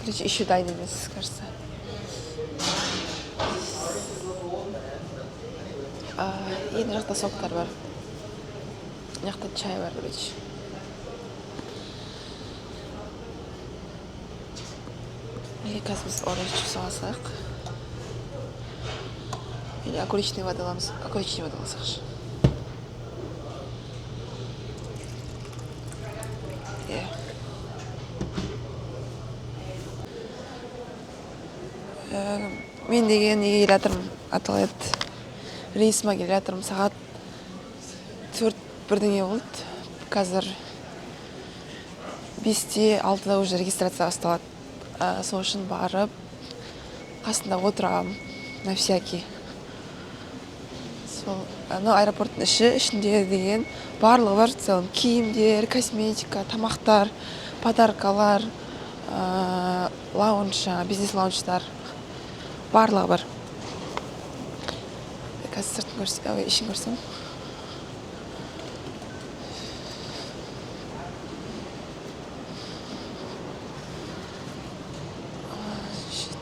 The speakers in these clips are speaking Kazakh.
Короче, еще дайын емес, кажется. И мына жақта соктар бар, мына жақта чай бар. Короче, или қазір біз orange juice алсақ, или огуречный вода аламыз. Огуречный вода алсақшы, иә. Мен деген неге келе жатырмын, аталайды, рейсіме келе жатырмын. Сағат 4 бірдеңе болды. Қазір 5-те, 6-да уже регистрация басталады. Сол үшін барып қасында отырамын на всякий. Сол анау аэропорттың ішінде деген барлығы бар в целом: киімдер, косметика, тамақтар, подаркалар, лаунж, жаңағы бизнес лаунжтар, барлығы бар. Қазір сыртын көрсе, ой, ішін көрсем. Shit.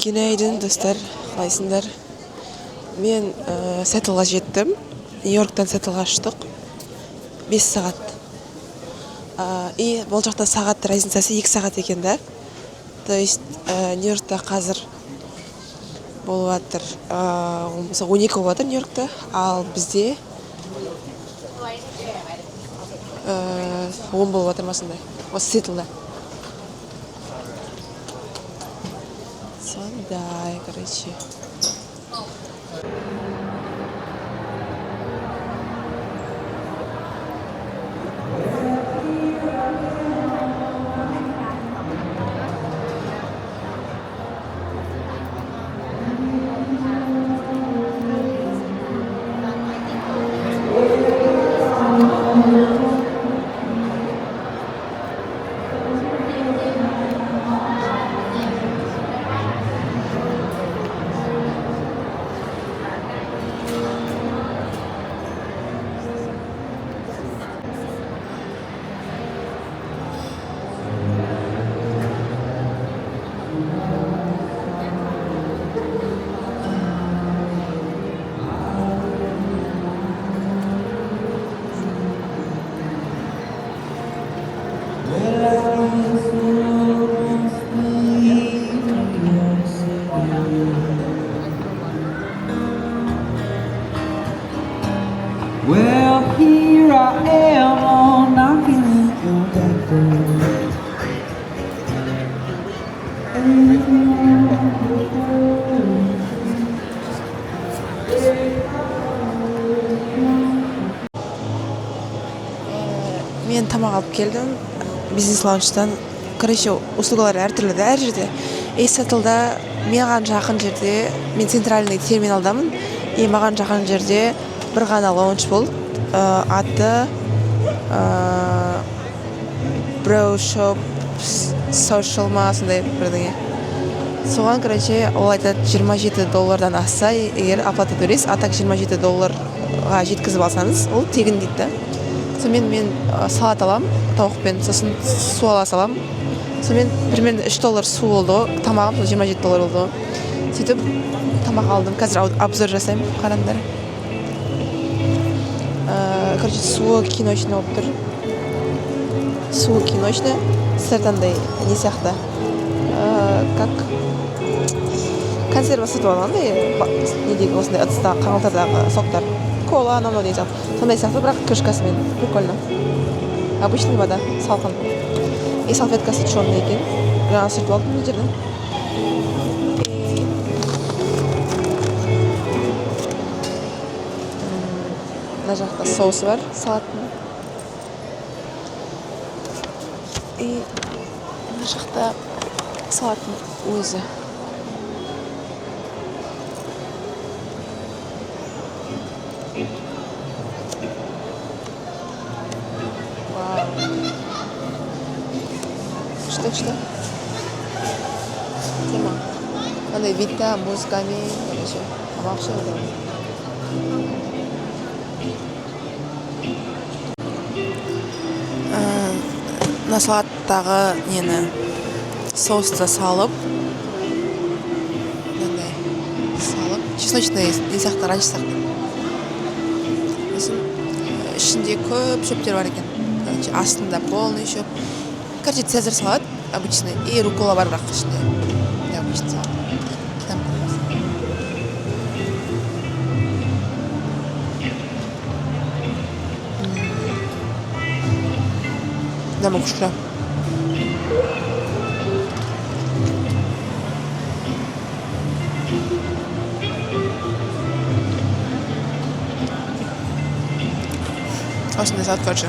Günaydın, достар, қалайсыңдар? Мен Сиэтлға жеттім. Нью-Йорктан Сиэтлға ұштық. 5 сағат. И бұл жақта сағат разницасы 2 сағат екен да. То есть Нью-Йоркта қазір болып жатыр, мысалы, 12 болып жатыр Нью-Йоркта, ал бізде 10 болып жатыр ма, сондай. Осы Сиэтлда. Сондай, короче. Well, here I am, oh, knocking at your back door. And if you want to go, Мен тамақ алып келдім бизнес лаунжтан. Короче, услугалар әртүрлі да әр жерде. И Сиэтлда маған жақын жерде, мен центральный терминалдамын, и маған жақын жерде бір ғана лаунж болды. Аты Bro Shop Social ма, сондай бірдеңе. Соған, короче, ол айтады, 27 доллардан асса егер, оплата төлейсіз, а так 27 долларға жеткізіп алсаңыз, ол тегін дейді да. Сонымен мен салат аламын тауықпен, сосын су ала саламын. Сонымен примерно 3 доллар су болды ғой, тамағым сол 27 доллар болды ғой. Сөйтіп тамақ алдым. Қазір обзор жасаймын, қараңдар. Короче, суы киношный болып тұр, суы киношный, сырты андай не сияқты, как консерва сатып алғандай, недегі осындай ыдыстағы, қаңылтырдағы соктар, кола, анау мынау деген сияқты, сондай сияқты, бірақ крышкасымен. Прикольно. Обычный вода, салқын, и салфеткасы черный екен, жаңа сүртіп алдым мына жерден. И мына жақта соусы бар салаттың, и мына жақта салаттың өзі. Вау. Что, что? Тема. Осындай видта, музыкамен, короче, тамақ ішіп отырамыз. Мына салаттағы нені, соусты салып, мынандай салып, чесночный не сияқты, ранч сияқты. Сосын ішінде көп шөптер бар екен, короче, астында полный шөп. Короче, цезарь салат обычный и рукола бар, бірақ ішінде необычный салат. Дәм көреміз. Дәмі күшті. Осындай салат, короче.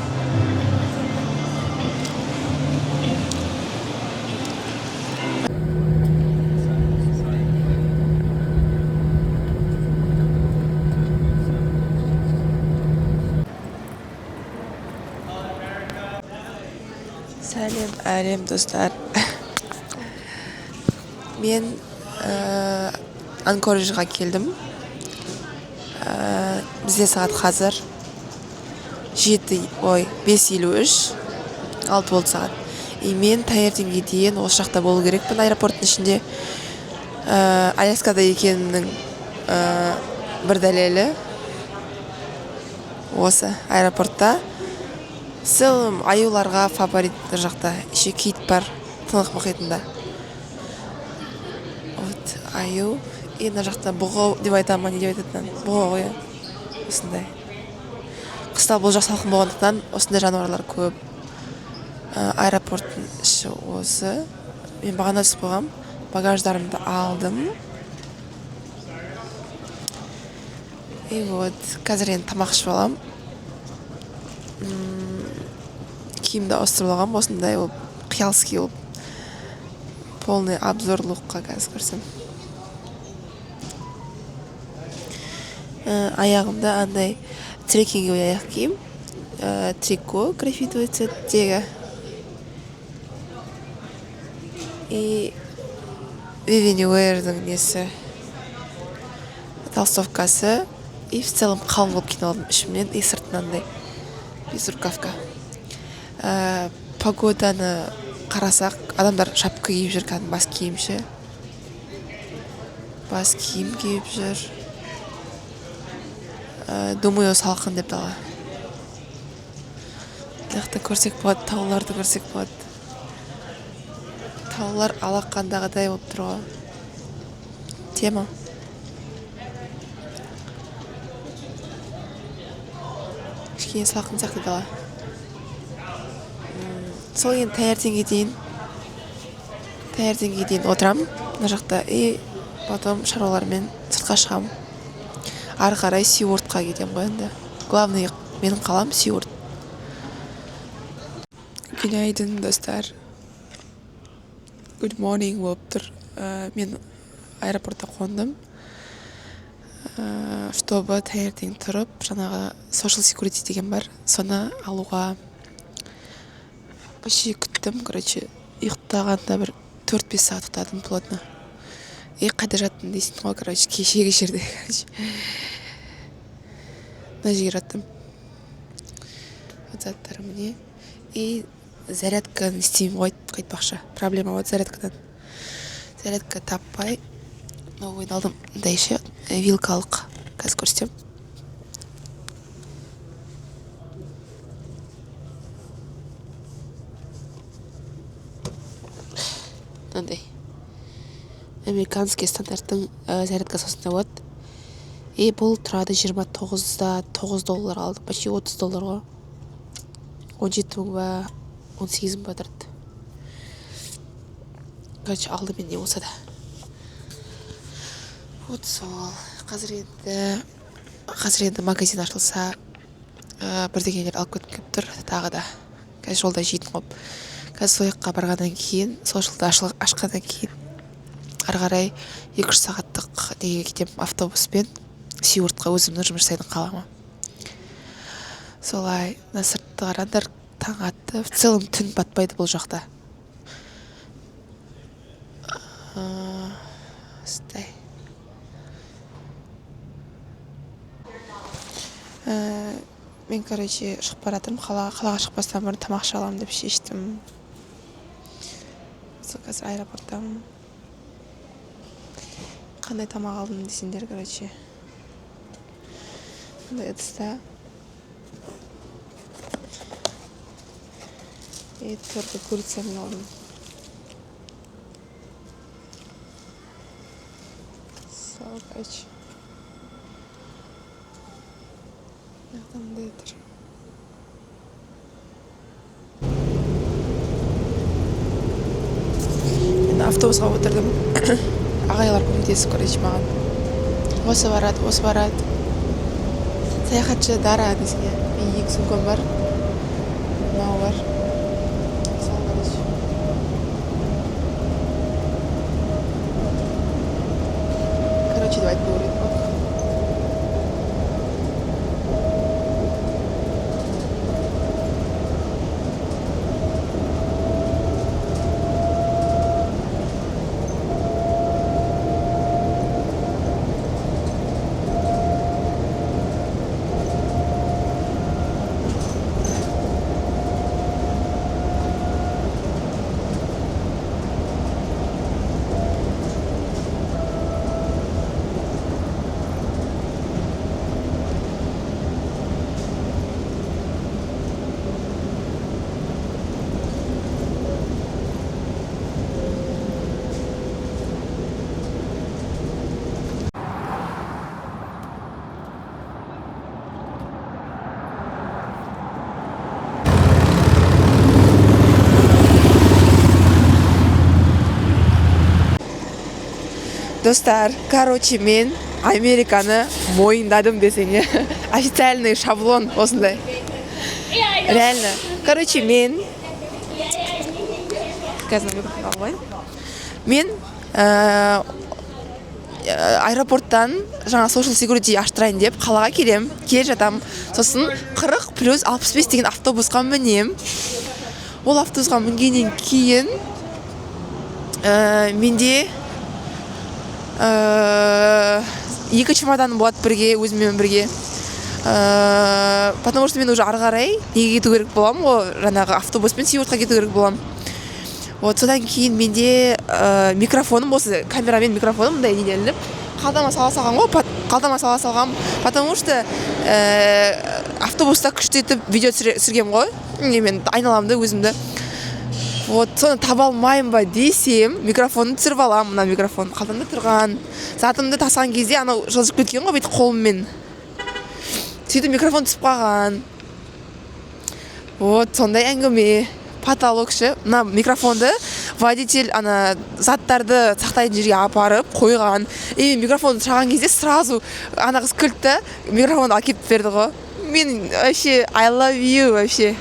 Сәлем, әлем, достар! Мен Анкориджға келдім. Бізде сағат қазір 7, ой, 5:53, 6 болды сағат. И мен таңертеңге дейін осы жақта болу керекпін, аэропорттың ішінде. Аляскада екенімнің бір дәлелі осы аэропортта. В целом аюларға фаворит бір жақта. Еще кит бар Тынық мұхитында. Вот аю. И мына жақта бұғы деп айта ма, не деп айтады мынаны? Бұғы ғой, иә. Осындай. Қыста бұл жақ салқын болғандықтан, осындай жануарлар көп. Аэропорттың іші осы. Мен бағана түсіп қойғам. Багаждарымды алдым. И вот, қазір енді тамақ ішіп аламын. Киімді ауыстырып алғанмын, осындай болып, қиялский болып. Полный обзор лукқа қазір көрсем. Аяғымда андай трекинговый аяқ киім, трико графитовый цветтегі. И Vivienne Wear'дің несі, толстовкасы. И в целом қалың болып киініп алдым ішімнен и сыртынан, андай безрукавка. Погоданы қарасақ, адамдар шапка киіп жүр, кәдімгі бас киім ше, бас киім киіп жүр. Думаю, салқын деп дала. Мына жақта көрсек болады, тауларды көрсек болады. Таулар алақандағыдай болып тұр ғой, тема. Кішкене салқын сияқты дала. Сол енді таңертеңге дейін отырамын мына жақта и потом шаруалармен сыртқа шығамын. Ары қарай Сьюардқа кетемін ғой енді. Главный менің қалам Сьюард. Günaydın, достар! Good morning болып тұр. Мен аэропортта қондым, чтобы таңертең тұрып, жаңағы social security деген бар, соны алуға. Почти күттім, короче, ұйықтағанда бір 4-5 сағат ұйықтадым плотно. И қайда жаттым дейсің ғой? Короче, кешегі жерде, короче, мына жерге жаттым. Вот заттарым міне. И зарядканы істеймін ғой қайтпақшы. Проблема вот зарядкадан, зарядка таппай, новыйын алдым, мындай ше, вилкалық. Қазір көрсетемін. Мынандай американский стандарттың зарядкасы осындай болады. И бұл тұрады 29,9 доллар алдық, почти 30 доллар ғой, 17 мың ба, 18 мың ба тұрады. Короче, алдым мен не болса да. Вот сол. Қазір енді магазин ашылса, бірдеңелер алып кеткім келіп тұр тағы да, қазір жолда жейтін қылып. Қазір сол жаққа барғаннан кейін, сол ашқаннан кейін, ары қарай 2-3 сағаттық неге кетемін, автобуспен Сьюардқа, өзімнің жұмыс жасайтын қалама. Солай. Мына сыртты қараңдар, таң атты. В целом түн батпайды бұл жақта. Осындай. Мен, короче, шығып бара жатырмын қалаға. Қалаға шықпастан бұрын тамақ іше аламын деп шештім. Сол қазір аэропорттамын. Қандай тамақ алдым десеңдер, короче, мындай ыдыста и только курицамен алдым. Сол, короче, мына жақта мындай тұр. Мен автобусқа отырдым. Ағайлар көмектесіп, короче, маған. Осы барады, осы барады. Саяхатшы Дара десең, иә. Менің екі сумкам бар, мынау бар. Сол, короче, короче деп айтпау керек қой. Достар, короче, мен Американы мойындадым десең, иә. Официальный шаблон осындай. Реально. Короче, мен қазір микрофон алып алайын. Мен аэропорттан жаңа social security аштырайын деп қалаға келем, келе жатам. Сосын 40 плюс 65 деген автобусқа мінем. Ол автобусқа мінгеннен кейін менде екі чемоданым болады бірге, өзіммен бірге. Потому что мен уже ары қарай неге кету керек боламын ғой, жаңағы автобуспен Сьюардқа кету керек боламын. Вот, содан кейін менде микрофоным, осы камерамен микрофоным мындай неден ілініп, қалтама сала салған ғой, қалтама сала салғам, потому что автобуста күшті етіп видео түсіргенмін ғой, немен айналамды өзімді. Вот, соны таба алмаймын ба десем, микрофонды түсіріп аламын, мына микрофон қалтамда тұрған. Затымды тасыған кезде анау жылжып кеткен ғой бүйтіп қолыммен. Сөйтіп микрофон түсіп қалған. Вот, сондай әңгіме. Потолок ше, мына микрофонды водитель ана заттарды сақтайтын жерге апарып қойған. И микрофонды сұраған кезде сразу ана қыз күлді да, микрофонды әкеліп берді ғой. Мен вообще I love you вообще.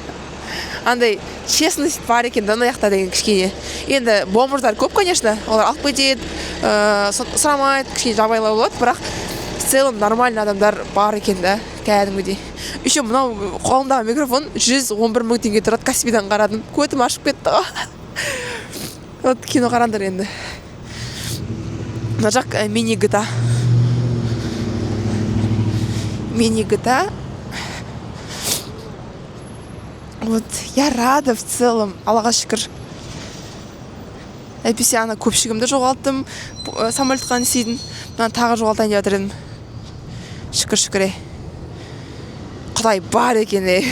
Андай честность бар екен да мына жақта деген кішкене. Енді бомждар көп, конечно, олар алып кетеді, сұрамайды, кішкене жабайылау болады, бірақ в целом нормальный адамдар бар екен да, кәдімгідей. Еще мынау қолымдағы микрофон 111 мың теңге тұрады, Каспийдан қарадым, көтім ашып кетті ғой. Вот кино қараңдар енді. Мына жақ мини GTA. Мини GTA. Вот, я рада в целом, Аллаға шүкір. Әйтпесе ана көпшігімді жоғалттым, самолетқа не істейтін, мынаны тағы жоғалтайын деп жатыр едім. Шүкір, шүкір, ей. Құдай бар екен, ей.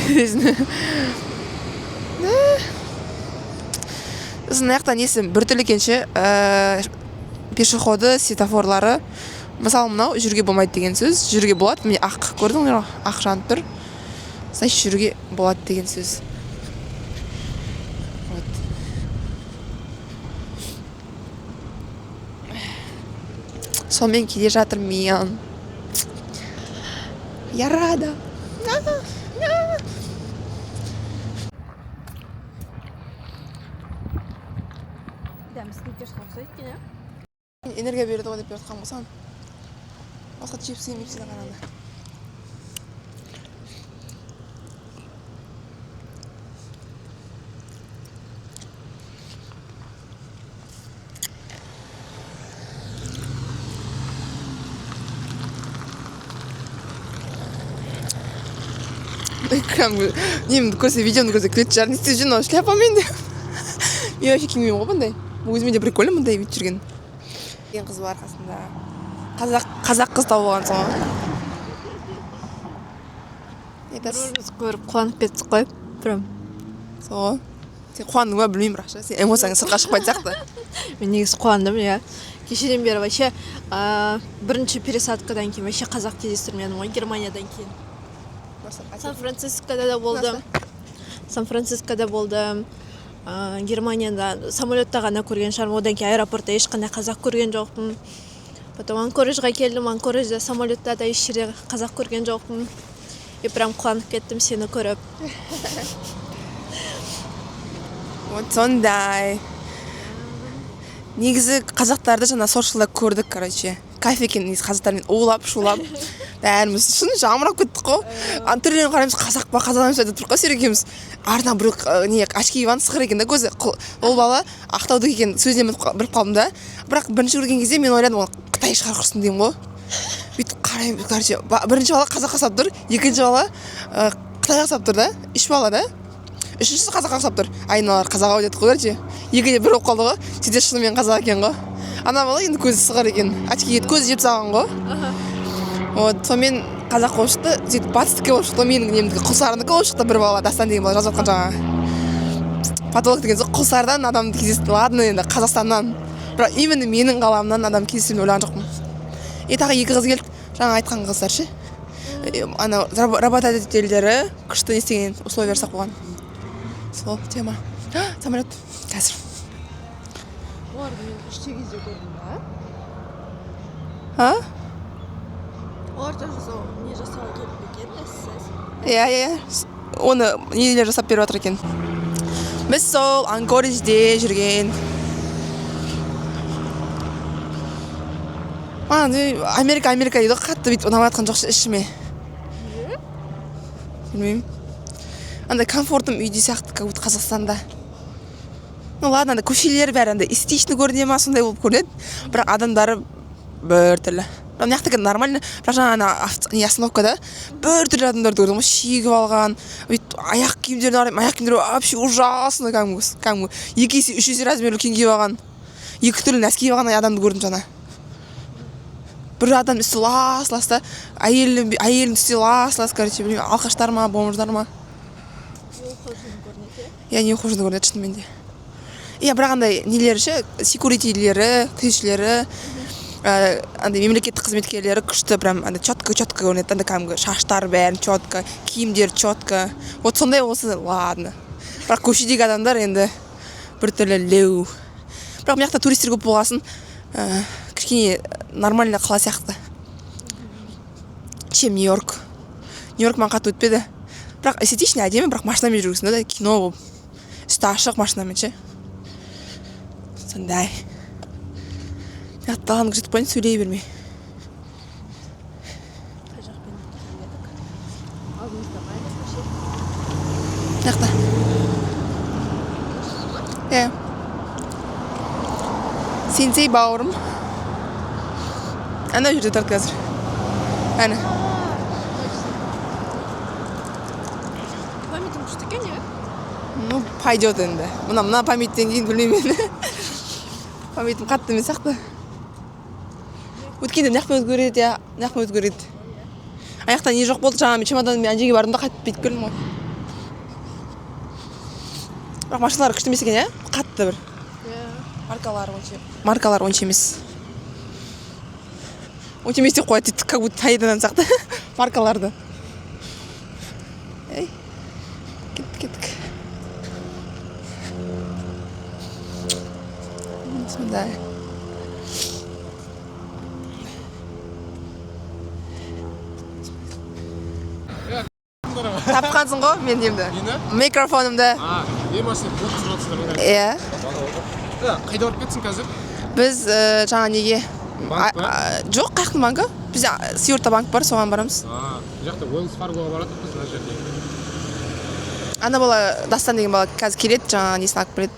Сосын мына жақта несі біртүрлі екен ше, пешеходы, светофорлары. Мысалы, мынау жүруге болмайды деген сөз, жүруге болады, міне ақ, көрдің ғой, ақ жанып тұр. Значит, жүруге болады деген сөз. Вот. Сонымен келе жатырмын мен. Я рада. Дәмі сникерсқа ұқсайды екен, иә? Энергия береді ғой деп жатқан ғой саған. Басқа чипсы мипсіні қарағанда. Кәдімгі немді көрсе, видеомды көрсе, күлетін шығар: «Не істеп жүр мынау шляпамен?» – деп. Мен вообще кимеймін ғой бұндай. Өзіме де прикольно мұндай бүйтіп жүрген. Деген қыз бар қасында, қазақ, қазақ қыз тауып алғансың ғой, не айтасыз? Бір-бірімізді көріп қуанып кеттік қой прям. Сол, сен қуандың ба, білмеймін, бірақ ше, сен эмоцияң сыртқа шықпайтын сияқты. Мен негізі қуандым, иә. Кешеден бері вообще бірінші пересадкадан кейін вообще қазақ кездестірмедім ғой Германиядан кейін. Сан Францискода да болдым, Сан Францискода болдым, Германияда самолетта ғана көрген шығармын. Одан кейін аэропортта ешқандай қазақ көрген жоқпын. Потом Анкориджға келдім, Анкориджда самолетта да еш жерде қазақ көрген жоқпын. И прям қуанып кеттім сені көріп. Вот сондай. Негізі қазақтарды жаңа сошылда көрдік, короче, кайф екен негізі. Қазақтармен улап шулап бәріміз шын жамырап кеттік қой. Ана түрлерін қараймыз, қазақ па, қазақ емес па деп тұрық қой Серік екеуміз. Артынан біреу не, очки киіп алған, сықыр екен да көзі. Ол бала Ақтаудікі екен, сөзінен біліп қалдым да. Бірақ бірінші көрген кезде мен ойладым, ол қытай шығар құрсын деймін ғой. Бүйтіп қараймын, короче, бірінші бала қазаққа ұқсап тұр, екінші бала қытайға ұқсап тұр да, үш бала да, үшіншісі қазаққа ұқсап тұр. Ай, мыналар қазақ ау дедік қой. Короче, екіде бір болып қалды ғой. Сөйтсе, шынымен қазақ екен ғой. Ана бала енді көзі сығыр екен, очки киеді, көзі жеп тастаған ғой. Вот сонымен қазақ болып шықты. Сөйтіп батыстікі болып шықты ғой, менің немдікі, Құлсарынікі болып шықты. Бір бала, Дастан деген бала, жазып жатқан жаңағы потолок деген. Сол Құлсарыдан адамды кездестірді. Ладно, енді Қазақстаннан, бірақ именно менің қаламнан адам кездестіремін деп ойлаған жоқпын. И тағы екі қыз келді, жаңа айтқан қыздар ше. Анау работодательдері күшті не істеген, условия жасап қойған. Сол тема. Самолет қазір. Оларды мен 3-те кезде көрдім ба? А. Олар тоже сол не жасауға келіп пе екен, СС? Иә, оны нелер жасап беріп жатыр екен. Біз сол Анкориджде жүрген. Маған Америка, Америка дейді ғой, қатты бүйтіп ұнап жатқан жоқ ішіме, білмеймін. Андай комфортым үйде сияқты, как будто Қазақстанда. Ну ладно, андай көшелер бәрі андай эстетичный көріне ма, сондай болып көрінеді, бірақ адамдары біртүрлі. Бірақ мына жақтікі нормально. Бірақ жаңа ана не, остановкада біртүрлі адамдарды көрдім ғой, шегіп алған бүйтіп. Аяқ киімдеріне қараймын, аяқ киімдері вообще ужасно, кәдімгі екі есе, үш есе размер үлкен киіп алған, екі түрлі носки киіп алған адамды көрдім жаңа. Бір адам үсті лас лас та, әйелінің үсті лас лас. Короче, білмеймін, алқаштар ма, бомждар ма. Иә, неухоженный көрінеді шынымен де, иә. Бірақ андай нелері ше, секьюритилері, күзетшілері, андай мемлекеттік қызметкерлері күшті, прям андай четко, четко көрінеді. Андай кәдімгі шаштары бәрін четко, киімдері четко. Вот сондай болса, ладно. Бірақ көшедегі адамдар енді біртүрлі леу. Бірақ мына жақта туристер көп болғасын, кішкене нормально қала сияқты, чем Нью Йорк. Нью Йорк маған қатты өтпеді, бірақ эстетичный, әдемі. Бірақ машинамен жүргізсің да, кино болып, үсті ашық машинамен ше, сондай. Мына даланы көрсетіп қояйын, сөйлей бермей. Қай жақпен келедік? Алдымызда ма әлде көше? Мына жақта, иә. Сенсей бауырым ана жерде тұрады қазір, әне. Памятің күшті екен, иә? Ну, пойдет енді. Мына памяттен кейін білмеймін енді, памятім қатты емес сияқты. Өткенде мына жақпен өзгереді, иә, мына жақпен өзгереді. Ана жақта не жоқ болды. Жаңа мен чемоданыммен ана жерге бардым да, қайтып бүйтіп келдім ғой. Бірақ машиналары күшті емес екен, иә, қатты бір. Иә. Маркалары онша емес, онша емес деп қояды дейді, как будто танитын адам сияқты маркаларды. Ей, кеттік, кеттік. Сондай. Тапқансың ғой мен немді. Нені? Микрофонымды. А, е, машина блок түсіріп жатсыңдар ғой. Иә. Е, қайда барып кетсің қазір? Біз жаңа неге? Банк па? Жоқ, қай жақтың банкі? Бізде Сьюардта банк бар, соған барамыз. А, мына жақта Уэллс Фаргоға баратырмыз мына жерде. Ана бала, Дастан деген бала, қазір келеді, жаңа несін алып келеді.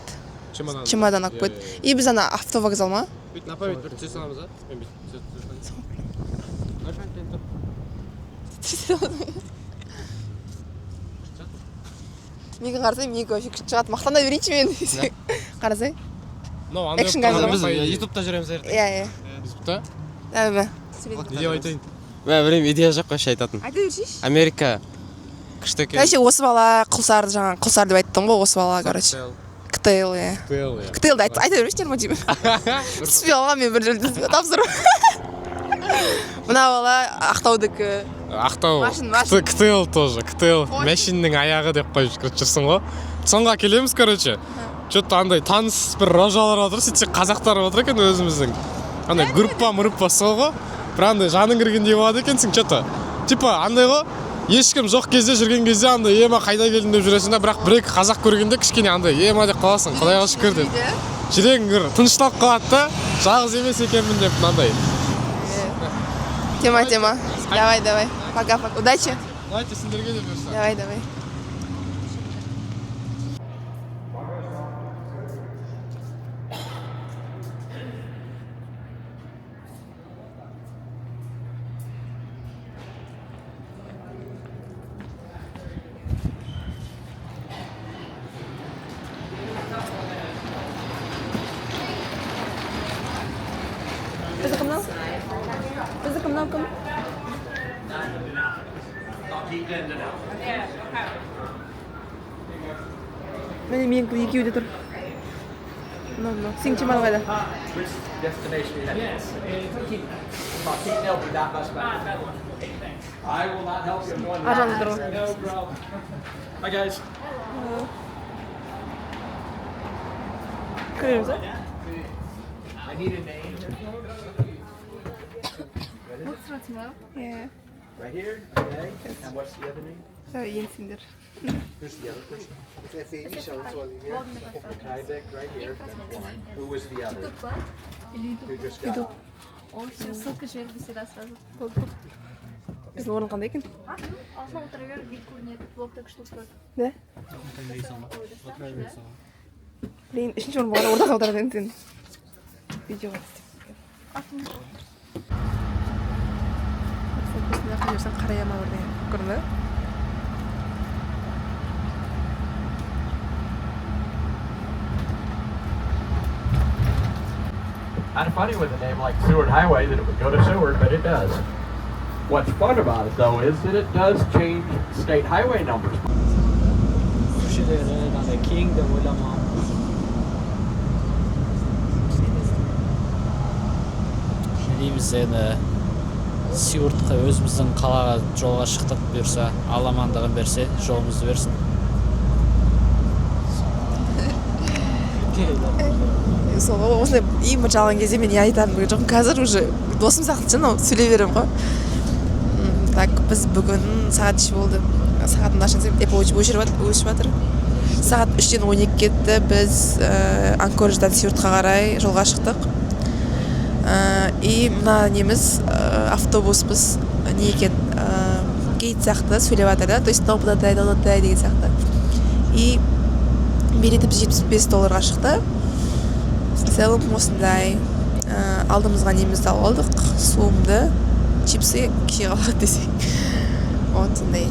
Чемодан. Чемодан алып Иә, келеді. иә. И біз ана автовокзал ма? Бүйтіп на память бір түсе саламыз, а? Мен бүйтіп түсе саламын. На память енді. Менікі қарасай, менікі вообще күшті шығады. Мақтана берейінші мен десең. Қарасай. Мынау андай Экшн болып камера тұрған ма? Біз по идее. Ютубта жүреміз ертең. Иә. Ютубта? Давай. Не деп айтайын? Мә, білмеймін, идея жоқ вообще айтатын. Айта берсейші. Америка күшті екен. Короче, осы бала Құлсар, жаңа Құлсар деп айттым ғой, осы бала, короче. КТЛ, иә. КТЛ, иә. КТЛ-ді айта бермеші, нервы деймін. Түспей қалған мен бір жерде тапсырып. Мына бала Ақтаудікі. Ақтау. Машин, машин. КТЛ тоже, КТЛ. Ой. Мәшиннің аяғы деп қойып жүрсің ғой. Соңға келеміз, короче. Че-то андай таныс бір рожалар отыр, сөйтсе қазақтар отыр екен өзіміздің. Андай группа мұруппа сол ғой. Бір андай жаның кіргендей болады екенсің, че-то. Типа андай ғой, ешкім жоқ кезде жүрген кезде андай ема қайда келдім деп жүресің да, бірақ бір екі қазақ көргенде кішкене андай ема деп қаласың, құдайға шүкір деп. Жүрегің бір тынышталып қалады да, жалғыз емес екенмін деп мынандай. Тема, тема. Давай, давай. Пока, пока. Удачи. Давайте сендерге де бұйырса. Давай, давай. Біздікі мынау? Біздікі мынау кім? Міне, менікі екеуі де тұр. Мынау, мынау. Сенің чемодан қайда? Destination. I will not help you. I'm going Ар жағында тұр ғой. Hi, guys. Көреміз, а? I need a name. Иә. Right here. Okay. And what's the other name? Давай, енді сендер. Who's the other person? Tyvek right here. That's one. Who was the other? Who just got? О, все, ссылка жіберіп всегда сразу. Біздің орын қандай екен? Алтына отыра бер, вид көрінеді, блогта күшті болып. Да? Блин, үшінші орын болғанда ортаға отырады енді сен. Видеоға істеп. Мына жаққа жүрсең қарай ма бірдеңе. Көрдің бе? Kind of funny with a name like Seward Highway that it would go to Seward, but it does. What's fun about it, though, is that it does change state highway numbers. Көшелері андай кең деп ойламағанмын. Не дейміз енді, Сьюардқа, өзіміздің қалаға жолға шықтық. Бұйырса, Алла амандығын берсе, жолымызды берсін. Сол ғой, осындай ең бірінші алған кезде мен не айтарымды білген жоқпын. Қазір уже досым сияқты ше, анау сөйлей беремін ғой. Так, біз бүгін сағат 3 болды. Сағатын ашсам, Apple Watch өшіп жатыр. Сағат 3-тен 12 кетті. Біз Анкоридждан Сьюардқа қарай жолға шықтық. И мына неміз, автобуспыз не екен, гид сияқты сөйлеп жатыр да, то есть мынау мынадай, мынау мынадай деген сияқты. И билетіміз 75 долларға шықты. В целом осындай. Алдымызға немізді алып алдық, суымды, чипсы кеше қалады десең. Вот сондай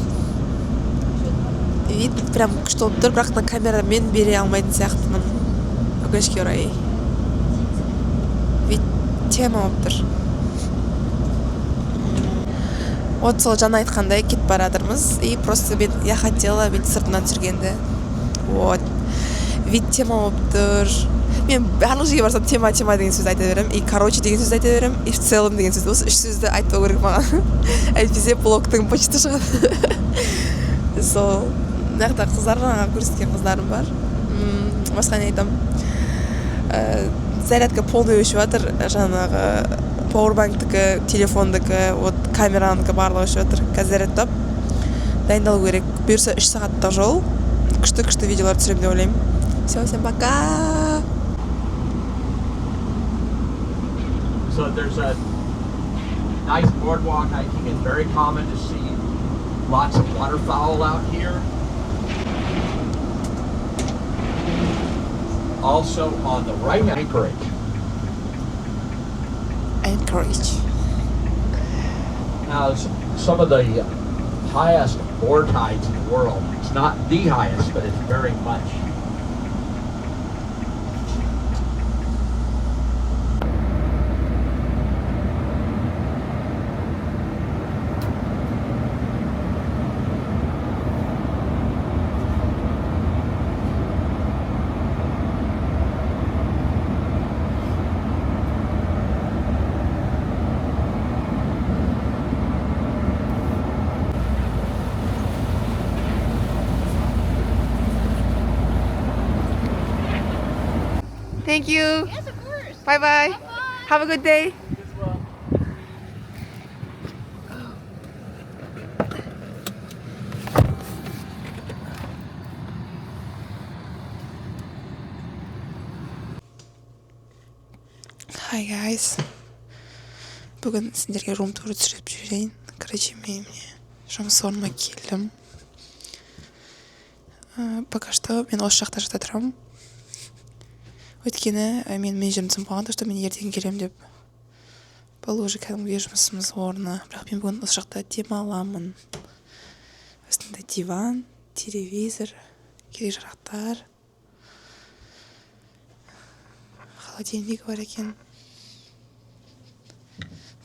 вид прям күшті болып тұр, бірақ мына камерамен бере алмайтын сияқтымын, өкінішке орай. Вид тема болып тұр. Вот сол жаңа айтқандай, кетіп бара жатырмыз. И просто мен, я хотела бүйтіп сыртынан түсіргенді. Вот вид тема болып тұр. Мен барлық жерге барсам, тема, тема деген сөзді айта беремін, и короче деген сөзді айта беремін, и в целом деген сөз. Осы үш сөзді айтпау керек маған, әйтпесе блогтың почты шығады. Сол мына жақта қыздар, жаңа көрсеткен қыздарым бар. Басқа не айтамын? Зарядка полный өшіп жатыр, жаңағы пауэрбанктікі, телефондікі, вот камеранікі, барлығы өшіп жатыр. Қазір зарядтап дайындалу керек. Бұйырса, 3 сағаттық жол, күшті күшті видеолар түсіремін деп ойлаймын. Все, всем пока. So there's a nice boardwalk hiking. It's very common to see lots of waterfowl out here. Also on the right, Anchorage Anchorage has some of the highest bore tides in the world. It's not the highest, but it's very much. Thank you. Yes, of course. Bye bye. Have a good day. Hi guys. Бүгін сендерге room tour түсіріп жіберейін. Короче, мен міне жұмыс орныма келдім. Пока что мен осы жақта жата тұрамын. Өйткені менің менеджерім түсініп қойған, то что мен ертең келемін деп. Бұл уже кәдімгідей жұмысымыз орны. Бірақ мен бүгін осы жақта демаламын. Осындай диван, телевизор, керек жарақтар. Холодильник бар екен.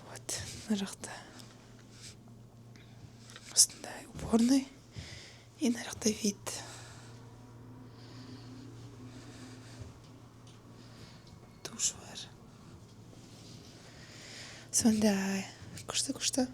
Вот, мына жақта. Осындай уборный. И мына жақта вид. Душ бар. Сондай. Күшті, күшті.